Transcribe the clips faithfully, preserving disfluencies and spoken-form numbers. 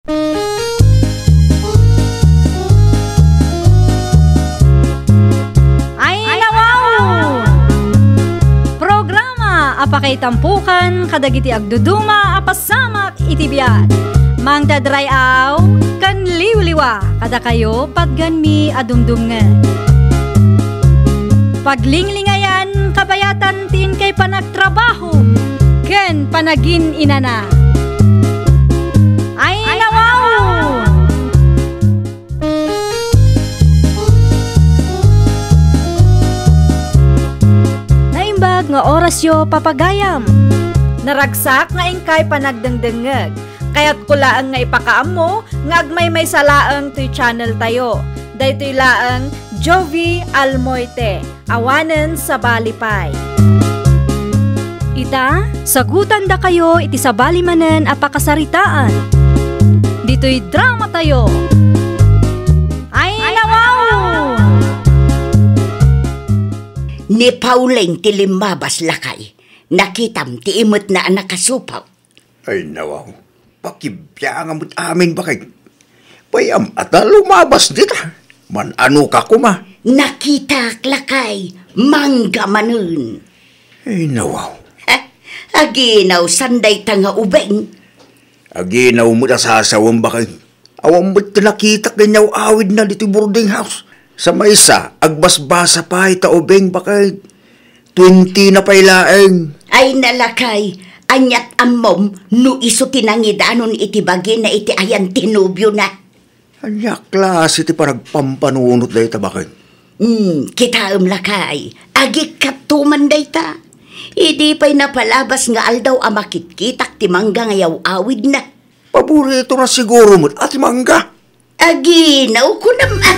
Ayna wow! Programa a pakaitampukan kadagiti agduduma a pasamak iti biag. Mangted ray-aw ken liwliwa kadakayo patgenmi a dumdumngeg. Paglinglingayan kabayatan ti inkay panagtrabaho ken panagin-inana. Ayna wow! Naimbag nga orasyo, papagayam. Naragsak nga inkay panagdengdengngeg. Kayatko laeng nga ipakaammo nga agmaymaysa laeng toy channel tayo. Daytoy laeng Jovi Almoite, awanen sabali pay. Ita, sagutandakayo iti sabali manen a pakasaritaan. Ditoy drama tayo. Ayna wow! Ni Pauline ti limmabas, lakay. Nakitam ti imetna a nakasupaw. Ayna wow. Pakibiangam met amin, baket. Pay-am a ta lumabas dita. Man-ano ka koma? Nakitak, lakay. Mangga manen. Ayna wow. Aginaw san dayta nga ubing? Aginaw met a sasawem, baket. Awan met ti nakitak nga inyaw-awidna ditoy boarding house. Sa maysa, agbasbasa pay ta ubing, baket. Twenty na pay laeng. Ayna, lakay, aniat ammom no isu ti nangidanon iti bagina iti ayan ti nobiona? Ania a klase ti panagpampanunot dayta, baket? Hmm, kitaem, lakay, agikkato man dayta. Idi pay napalabas nga aldaw a makitkitak ti mangga nga yaw-awidna. Paboritora siguro met a ti mangga. Aginaw, kunam a.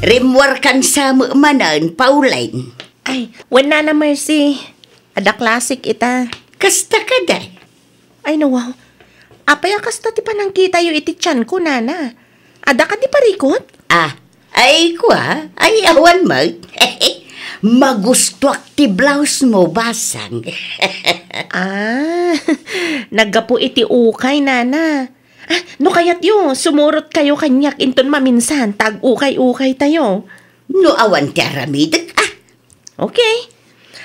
Rimmuarkan sa met manen, Pauline. Ay, wen, Nana Mercy. Adda classic ita. Kasta kadi? Ay, nawaw. Apay a kasta ti panangkitayo iti tianko, Nana? Adda kadi parikut? Ah, ay, kua, ay, awan met. Magustuak ti blouse mo, basang. Ah, naggapu iti ukay, Nana. Ah, no kayatyo, sumurot kayo kaniak inton maminsan, ta ag-ukay-ukay tayo. No awan ti aramidek, ah. Okay.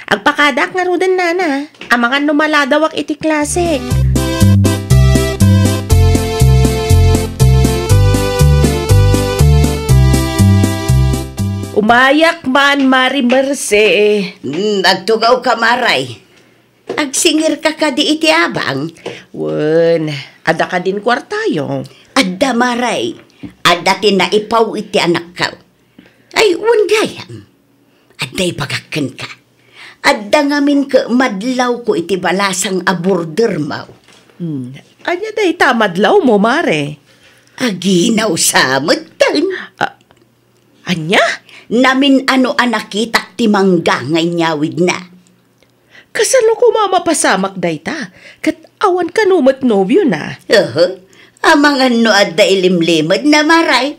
Agpakadak ngaruden, Nana. Amangan no maladawak iti classic. Umayak man, Mari Mercy. Hmm, agtugaw ka, Maray. Agsingirka kadi iti abang? Wen, adda kadin kuartayo? Adda, Maray. Adda ti naipaw iti anakko. Ay, wen gayam. Adda ibagak kenka. Adda ngamin ket madlawko iti balasang a border mo. Hmm. Ania dayta a madlawmo, Mare? Aginaw sa metten. Ah, ania? Namin-ano a nakitak ti mangga nga inyawidna. Kasano koma a mapasamak dayta? Ket awan kano met nobiona? Aha. Amangan no adda ilimlimedna, Maray.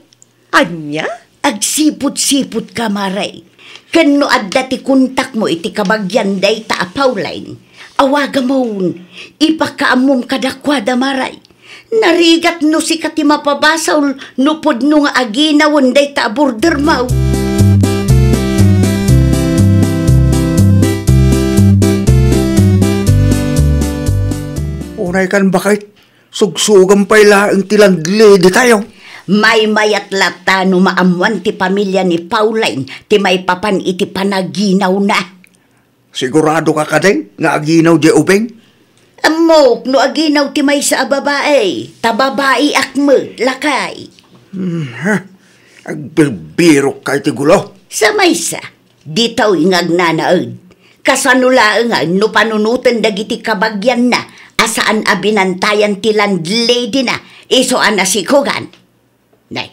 Ania? Agsipud-sipud ka, Maray. Ken no adda ti kontakmo iti kabagian dayta a Pauline, awagamon, ipakaammom kadakuada, Maray. Narigat no sika ti mapabasol no pudno nga aginawen dayta a border mo. Unay kan, baket, sugsugam pay laeng ti landlady tayo. Maymayat latta no maammoan ti pamilya ni Pauline ti maipapan iti panaginawna. Sigurado ka kadi nga aginaw diay ubing? Ammok no aginaw ti maysa a babai, ta babaiak met, lakay. Hmm, ha? Agbirbirok ka iti gulo. Sa maysa, ditoy nga agnanaed. Kasano laengen no panunoten dagiti kabagianna a saan a binantayan ti landlady-na isu a nasikogan? Nay,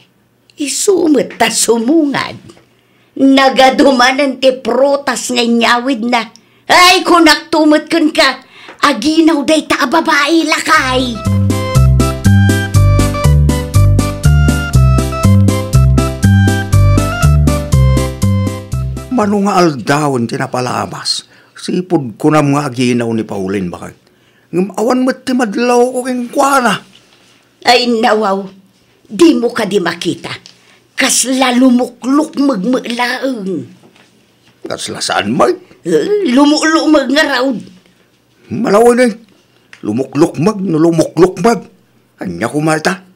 isu met ta sumungad. Nagadu manen ti prutas nga inyawidna. Ay, kunakto met kenka, aginaw dayta a babai, lakay. Mano nga aldawen ti napalabas, Sipud kunam nga aginaw ni Pauline, bakit? Ngem awan met ti madlawko kenkuana. Ay, nawaw, dimo kadi makita? Kasla lumuklukmeg met laeng. Kasla saan met? Eh, lumuklukmeg ngarud. Malawen, eh. Lumuklukmeg no lumuklukmeg. Ania koma ita?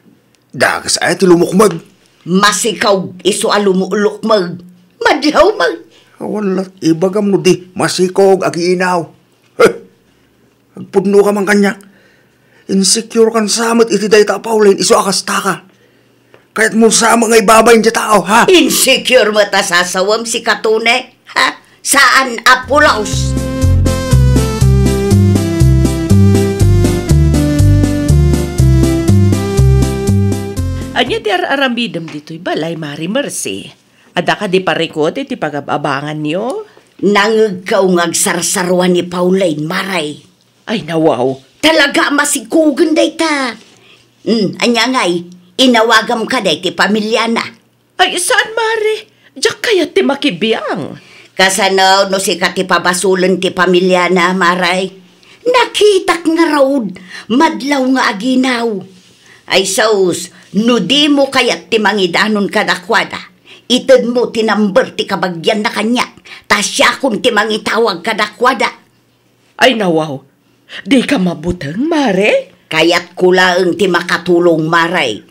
Dakes aya ti lumukmeg. Masikaw isu a lumulukmeg. Madlaw met. Awan la ibagam no di masikaw aginaw. Heh! Agpudno ka man kaniak. Insecure kan sa met iti dayta a Pauline isu a kasta ka. Kayatmo sa met nga ibabain ti tao, ha? Insecure met a sasawem, sika Tone. Ha? Saan a pulos? Ania ti ar-aramidem ditoy balay, Mare Mercy? Adda kadi parikut iti pagab-abanganyo? Nangegko nga agsarsarua ni Pauline, Mare. Ay, nawaw. Talaga a masikogen dayta. Hmm, ania ngay, inawagam kadi ti pamiliana? Ay, saan, Mare. Diak kayat ti makibiang. Kasano no sika ti pabasolen ti pamiliana, Mare? Nakitak ngarud, madlaw nga aginaw. Ay sus, no dimo kayat ti mangidanon kadakuada, itedmo ti number ti kabagianna kaniak, ta siakon ti mangitawag kadakuada. Ay, nawaw. Dika mabuteng, Mare? Kayatko laeng ti makatulong, Mare.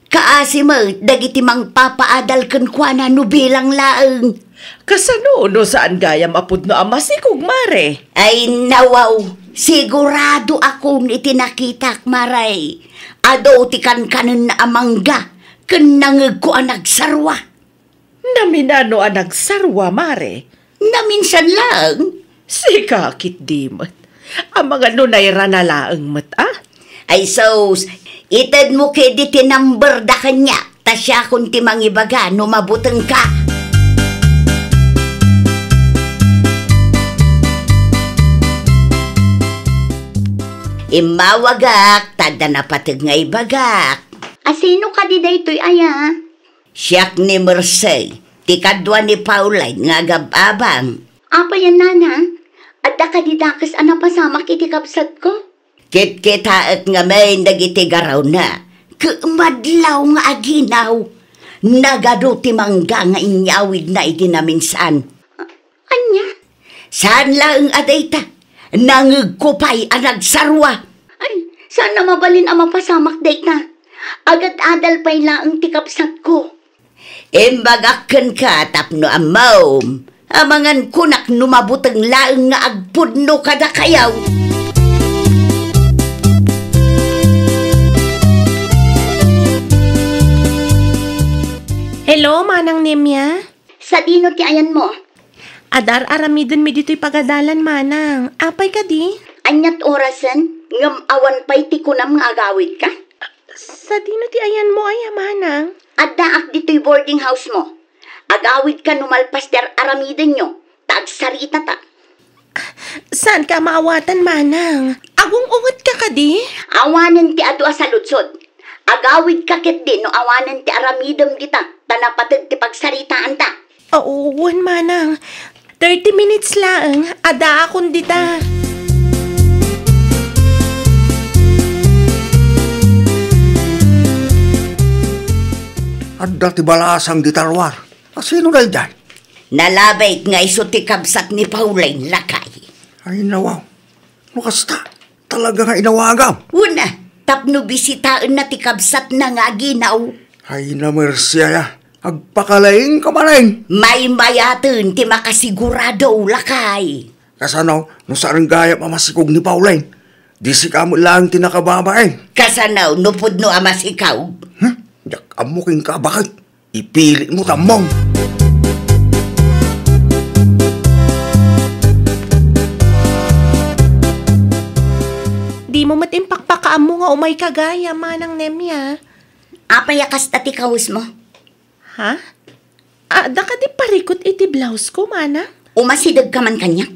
Kaasi met dagiti mangpapaadal kenkuana no bilang laeng. Kasano no saan gayam a pudno a masikog, Mare? Ay, nawaw. Siguradoakon iti nakitak, Mare. Adu ti kankanenna a mangga ken nangegko a nagsarua. Naminano a nagsarua, Mare? Naminsan laeng. Sika ketdi met. Amangan no nairana laeng met, a? Ay sus, itedmo ketdi ti number da kaniak, ta siakon ti mangibaga no mabutengka. Immawagak, ta adda napateg nga ibagak. A, sino kadi daytoy aya? Siak ni Mercy, ti kadua ni Pauline nga agab-abang. Apay a, nanang? Adda kadi dakes a napasamak iti kabsatko? Kitkitaek ngamin dagiti garawna. Ket madlaw nga aginaw. Nagadu ti mangga nga inyawidna iti naminsan. Ania? Saan laeng a dayta. Nangegko pay a nagsarua. Ay, saan a mabalin a mapasamak dayta. Agad-adal pay laeng ti kabsatko. Imbagak kenka tapno ammom. Amangan kunak no mabuteng laeng nga agpudno kadakayo. Hello, Manang Nemia? Sadino ti ayanmo? Adda ar-aramidenmi ditoy pagadalan, Manang. Apay kadi? Aniat orasen? Ngem awan pay ti kunam nga agawidka? Sadino ti ayanmo aya, Manang? Addaak ditoy boarding house mo. Agawidka no malpas ti ar-aramidenyo, ta agsarita ta. Saanka a maawatan, Manang. Agung-ungetka kadi? Awanen ti adu a saludsod. Agawidka ketdi no awanen ti aramidem dita, ta napateg ti pagsaritaanta. Wen, Manang. Thirty minutes laeng, addaakon dita. Adda ti balasang dita ruar. Asino daydiay? Nalabit nga isu ti kabsat ni Pauline, lakay. Ay, nawaw. No kasta, talaga nga inawagam. Wen a, tapno bisitaenna ti kabsatna nga aginaw. Ay, namersi aya. Agpakalaing ka manen. Maymayaten ti makasigurado, lakay. Kasano, no saan gayam a masikog ni Pauline? Di sika met laeng ti nakababain. Kasano, no pudno a masikog? Hmm? Diak ammo kenka, bakit? Ipili mo, tammong. Di mo met impakpakaammo nga umay ka gayam, Manang Nemia. Apay a kasta ti kawes mo? Ha? Adda kadi parikut iti blouse ko, Manang? Umasideg ka man kaniak.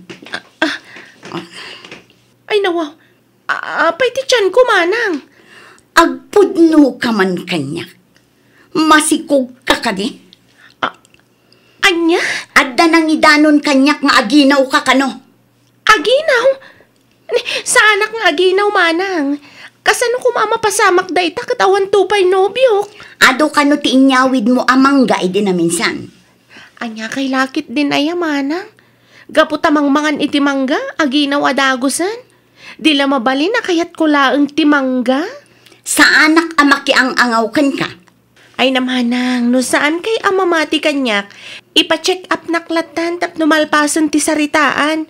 Ah, ah. Ay, nawa. A-, apay ti tiyan ko, Manang? Agpudno ka man kaniak. Masikog ka kadi? A-, anya? Adda nangidanon kaniak nga aginaw ka kano. Aginaw? Ni, saanak nga aginaw, manang. Kasano koma a mapasamak dayta ket awanto pay nobiok? Adu kano ti inyawidmo a mangga idi naminsan? Ania kay la ketdin aya, manang? Gapu ta mangmangan iti mangga, aginaw a dagusen. Di la mabalin a kayatko laeng ti mangga. Saanak a makiang-angaw kenka. Ay, manang, no saan kay a mamati kaniak, ipa-check up-nak lattan tapno malpasen ti saritaan.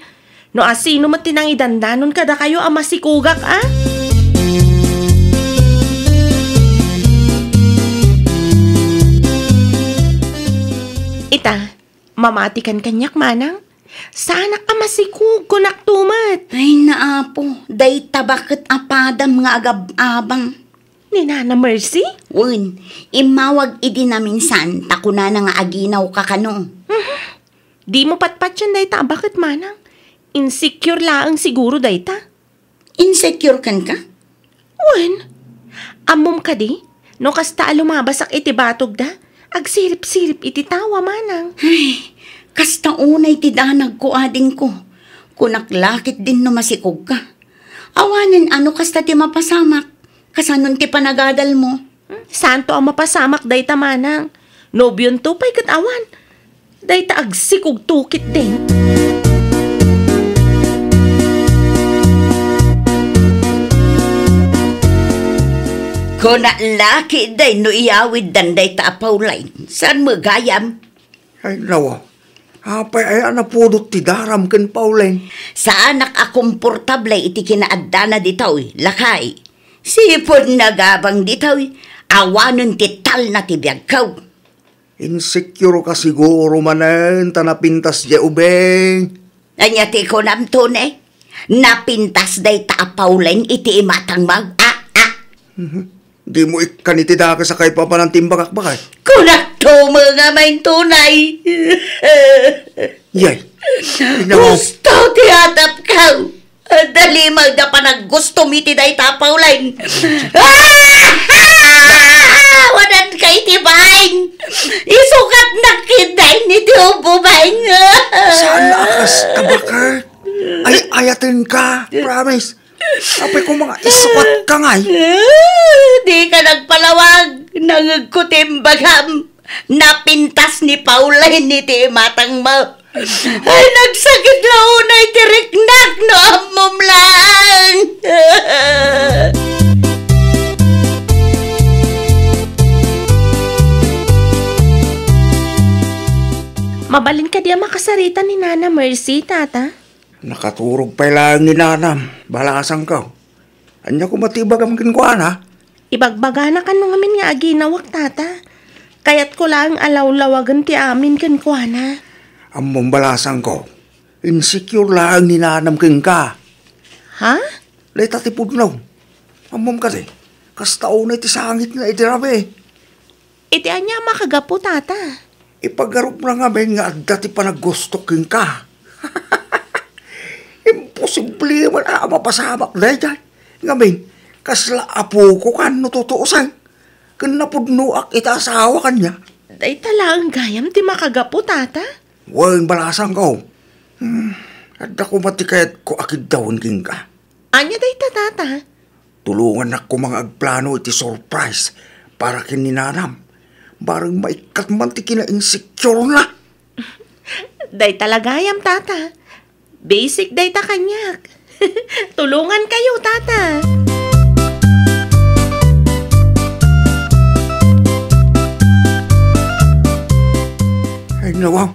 No asino met ti nangidandanon kadakayo a masikogak, a? Ita, mamatikan kaniak, manang? Saanak a masikog, kunakto met. Ay, naapo, dayta baket a padam nga agab-abang. Ni Nana Mercy? Wen, immawag idi naminsan, ta kunana nga aginawka kano. Mhm. Dimo patpatien dayta a baket, manang. Insecure laeng siguro dayta. Insecure kenka? Wen. Ammom kadi, no kasta a lumabasak iti batogda, agsirip-sirip iti tawa, manang. Ay, kasta unay ti danagko, adingko. Kunak la ketdin no masikogka. Awanen a no kasta ti mapasamak, kasanon ti panagadalmo? Hmm, saanto a mapasamak dayta, manang. Nobionto pay ket awan. Dayta agsikogto ketdin. Kunak la ketdin no iyawiddan dayta a Pauline. Saan met gayam? Ay, nawa. Apay aya a napudot ti daram ken Pauline? Saanak a komportable iti kinaaddana ditoy, lakay. Sipud nagabang ditoy, awanen ti talna ti biagko. Insecure ka siguro manen ta napintas diay ubing. Ania ti kunam, Tony? Napintas dayta a Pauline iti imatangmo? Ah, ah. Mhm. Dimo ikkan iti dakes a kaipapanan ti imbagak, baket. Kunakto met ngamin, Tony. Yay. Ina mo. Husto ti atapko. Adda limag da panaggustom iti dayta a Pauline. Ah! Awanka iti bain. Isukatnak ketdin iti ubing. Saan a kasta, baket? Ay, ayatenka. Promise. Apay koma nga isukatka ngay? Dika nagpalawag. Nangegko ti imbagam. Napintas ni Pauline iti imatangmo. Ay, nagsakit la unay ti riknak no ammom laeng. Mabalin kadi a makasarita ni Nana Mercy, Tata? Nakaturog pay laeng ni Nanam, balasangko. Ania koma ti ibagam kenkuana? Ibagbagana kano ngamin nga aginawak, Tata. Kayatko laeng a lawlawagen ti amin kenkuana. Ammom, balasangko, insecure laeng ni Nanam kenka. Ha? Dayta ti pudno. Ammom kadi, kasta unay ti sangitna iti rabii. Iti ania a makagapu, Tata? Ipagarupna ngamin nga adda ti panaggusto kenka. Imposible man a mapasamak daydiay. Ngamin, kasla apoko kan no tutuosen. Ken napudnoak iti asawa kaniak. Dayta laeng gayam ti makagapu, Tata? Wen, balasangko. Hmm, adda koma ti kayatko a kiddawen kenka. Ania dayta, Tata? Tulongannak koma nga agplano iti surprise para ken ni Nanam. Bareng maikkat man ti kina-insecure-na. Dayta la gayam, Tata. Basic dayta kaniak. Tulongankayo, Tata. Ay, nawa.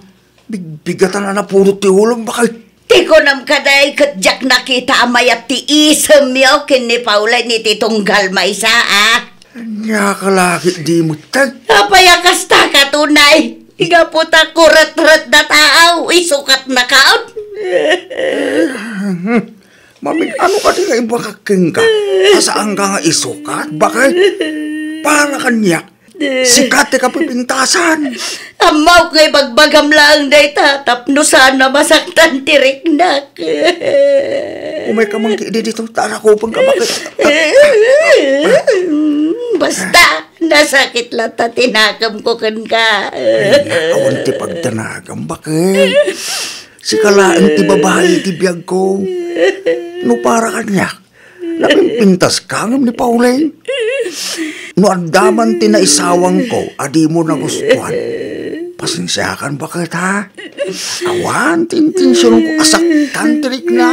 Bigbigatan a napudot ti ulom, baket. Ti kunam kadi ket diak nakita a mayat ti isemyo ken ni Pauline iti tunggal maysa, a? Ania ka la ketdi metten? Apay a kasta ka, Tony? Gapu ta kuretret da taaw, isukatnakon. Mamin-ano kadi nga imbagak kenka? Saanka nga isukat, baket? Para kaniak, sika ti kapipintasan. Ammok nga ibagbagam laeng dayta tapno saan a masaktan ti riknak. Umayka man ketdi ditoy, ta arakupenka, baket. Basta, nasakit latta ti nakemko kenka. Ay, awan ti pagdanagam, baket. Sika laeng ti babai iti biagko. No para kaniak, napimpintaska ngem ni Pauline. No adda man ti naisawangko a dimo nagustuan, pasensiakan baket, ha? Awan ti intensionko a saktan ti rikna.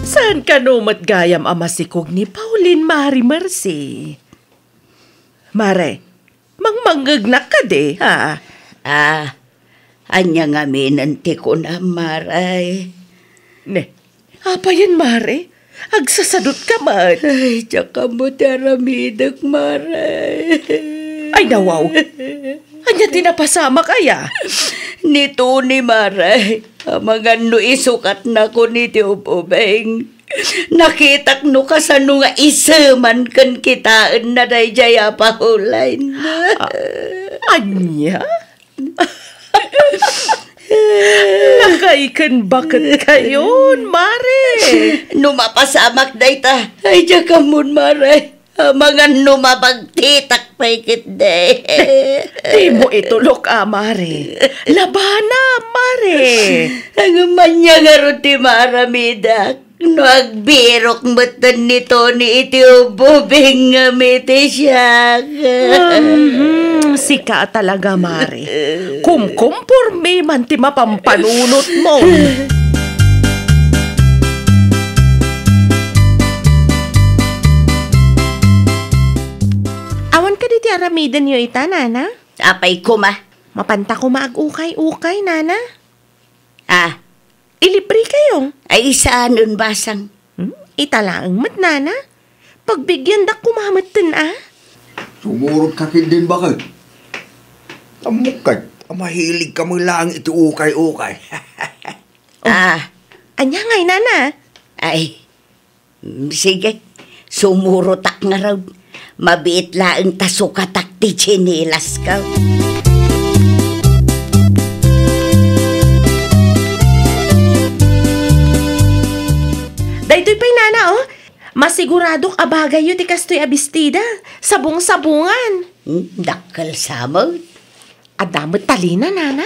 Saan kano met gayam a masikog ni Pauline, Mare Mercy? Mare, mangmangngegnak kadi, ha? Ah, ania ngamin ti kunam, Mare? Ne, apayen, Mare? Agsasadutka met. Ay, diak ammo ti aramidek, Mare. Ay, nawaw. Ania ti napasamak aya? Ni Tony, Mare, amangan no isukatnakon iti ub-ubing. Nakitak no kasano nga iseman ken kitaenna daydiay a Pauline. Ah, ania? Lakay ken baket kayon, Mare. No mapasamak dayta, ay, diak ammon, Mare. Amangan no mabagtitak pay ketdi. Dimo itulok, a, Mare. Labana, Mare. Ngem ania ngarud ti maaramidak no agbirok metten ni Tony iti ububing ngem iti siak? Mhm, sika a talaga, Mare. Kumkumpormi man ti mapampanunotmo. Awan kadi ti aramidenyo ita, Nana? Apay koma? Mapanta koma ag-ukay-ukay, Nana. Ah. Ilibre kayo. Ay, saanen basang. Hmm? Ita laeng met, Nana. Pagbigiandak koma metten, a. Sumurot ka ketdin, baket. Ammok ket a mahilig ka met laeng iti ukay-ukay. Oh. Ah. Ania ngay, Nana? Ay, mm, sige. Sumurotak ngarud. Mabiit laeng ta sukatak ti tsinilasko. Daytoy pay, Nana, oh. Masiguradok a bagayyo ti kastoy a bestida. Sabong-sabongan. Hmm, dakkel sa met. Adda met talina, Nana.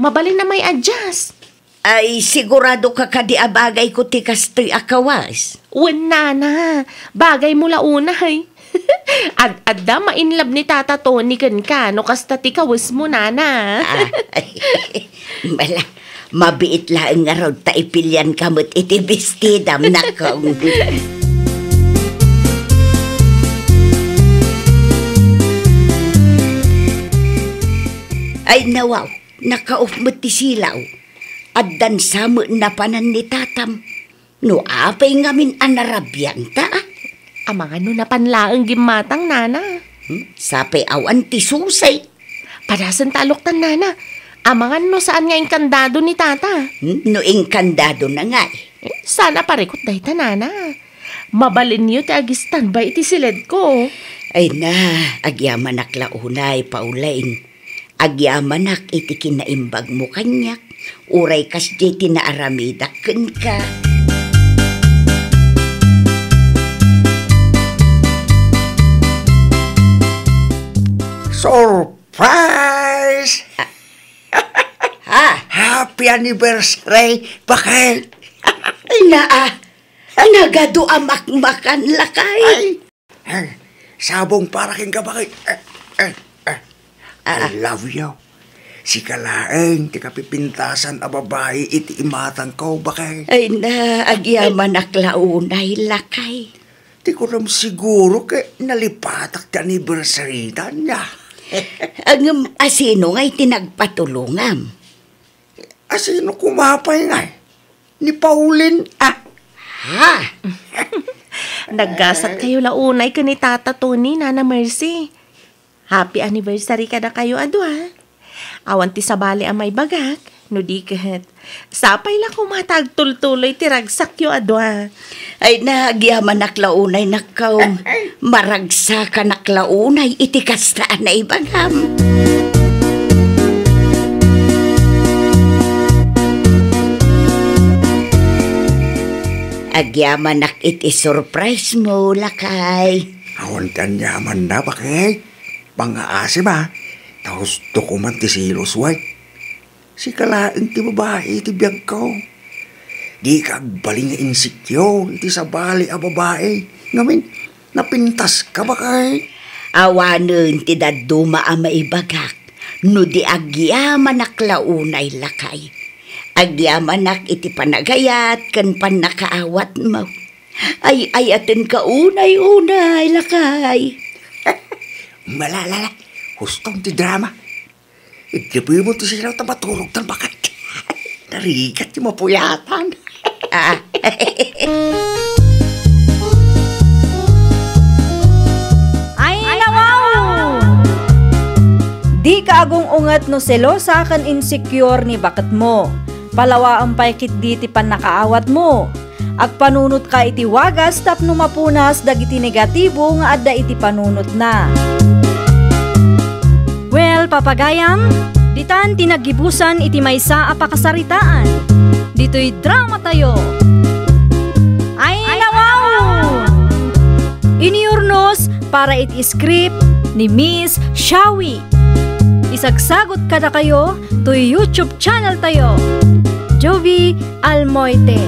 Mabalin a may-adjust. Ay, sigurado ka kadi a bagayko ti kastoy a kawas? Wen, Nana. Bagaymo la unay. Ad-adda ma-inlove ni Tata Tony kenka no kasta ti kawesmo, Nana. Ah, bala, mabiit laeng ngarud ta ipilianka met iti bestidam, nakong. Ay, nawaw, nakaoff met ti silaw. Addan sa met napanan ni tatam. No apay ngamin a narabianta, a? Amangan no napan laeng gimmatang, Nana. Hmm? Sapay awan ti susay. Padasen ta aloktan, Nana. Amangan no saan nga inkandado ni Tata. Hmm? No inkandado na nga, eh. Eh, saan a parikot dayta, Nana. Mabalinyo ti ag-standby iti siledko. Ay na, agyamanak la unay, Pauline. Agyamanak iti kinaimbagmo kaniak, uray kasdiay ti naaramidak kenka. Surprise! Ha? Happy anniversary, baket! Naa, nagadu a makmakan, lakay. Ay, Ay, sabong para kenka, baket. Eh, eh, eh. Ah, I love you. Sika laeng ti kapipintasan a babai iti imatangko, baket. Ay na, agyamanak la unay, lakay. Ti kunam siguro ket nalipatak ti anniversary ta ania. Ngem asino ngay ti nagpatulongam? Asino koma pay ngay? Ni Pauline, ah. Ha? Naggasat kayo la unay ken ni Tata Tony, Nana Mercy. Happy anniversary kadakayo a dua. Awan ti sabali a maibagak, no di ket, sapay la koma ta agtultuloy ti ragsakyo a dua. Ay, nagyamanak la unay, nakkaw. Maragsakanak la unay iti kasta a naibagam. Agyamanak iti surprise mo, lakay. Awan ti aniamanna, bakay. Pangngaasim, a. Ta husto ko man ti selos, way. Sika laeng ti babai iti biagko. Dika agbalin nga insecure iti sabali a babai. Ngamin, napintaska, bakay. Awanen ti dadduma a maibagak no di agyamanak la unay, lakay. Agyamanak iti panagayat ken pannakaawatmo. Ay-ayatenka unay-unay, lakay. Malala, huston ti drama. Iddepemo ti silaw ta maturog tan bakat. Narigat ti mapuyatan. Ah. Ay, nawaw! Dika agung-unget no selosa ken insecure ni baketmo. Palawaem pay ketdi ti pannakaawatmo. Agpanunotka iti wagas tapno mapunas dagiti negatibo nga adda iti panunotna. Well, papagayam, ditan ti naggibusan iti maysa a pakasaritaan. Ditoy drama tayo. Ay, nawaw! Inurnos para iti script ni Miss Shawi. Isagsagot kadakayo toy YouTube channel tayo, Jovi Almoite.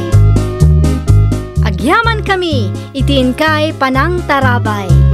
Agyaman kami iti inkay panangtarabay.